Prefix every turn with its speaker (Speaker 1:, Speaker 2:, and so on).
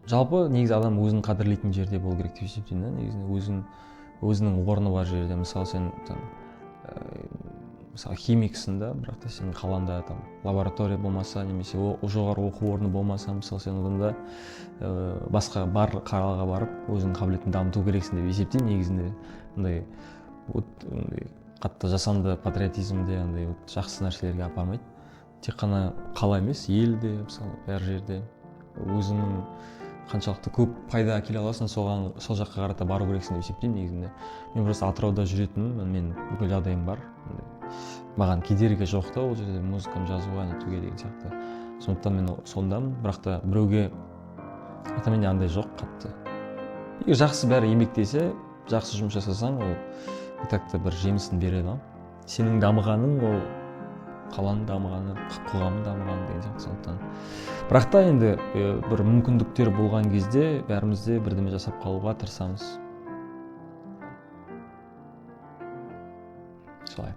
Speaker 1: Жалпы негізі адам өзін қадірлейтін жерде болу керек деп есептеймін да, негізінде өзінің орны бар жерде. Мысалы сен там мысалы химиксің да, бірақ та сенің қалаңда там лаборатория болмаса немесе жоғары оқу орны болмаса, мысалы сен одан да басқа бар қалаға барып өзіңнің қабілетіңді дамыту керексің деп есептеймін негізінде. Андай вот андай қатты жасанды патриотизм де андай вот жақсы нәрселерге апармайды. Тек қана қала емес, ел де, мысалы бәр жерде өзіңнің қаншалықты көп пайда әкеле аласың, соған сол жаққа қарата бару керексің деп есептеймін негізінде. Мен просто Атырауда жүретінмін, мен бүкіл жағдайым бар, маған кедергі жоқ та ол жерде музыканы жазуға, нетуге деген сияқты. Сондықтан мен сондамын, бірақ та біреуге ата менде андай жоқ қатты. Егер жақсы бәрі еңбектесе, жақсы жұмыс жасасаң, ол и так та бір жемісін береді ғой. Сенің дамығаның ол қаланың дамығаны, қоғамның дамығаны деген сияқты. Сондықтан бірақ та енді бір мүмкіндіктер болған кезде бәріміз де бірдеме жасап қалуға тырысамыз. Солай.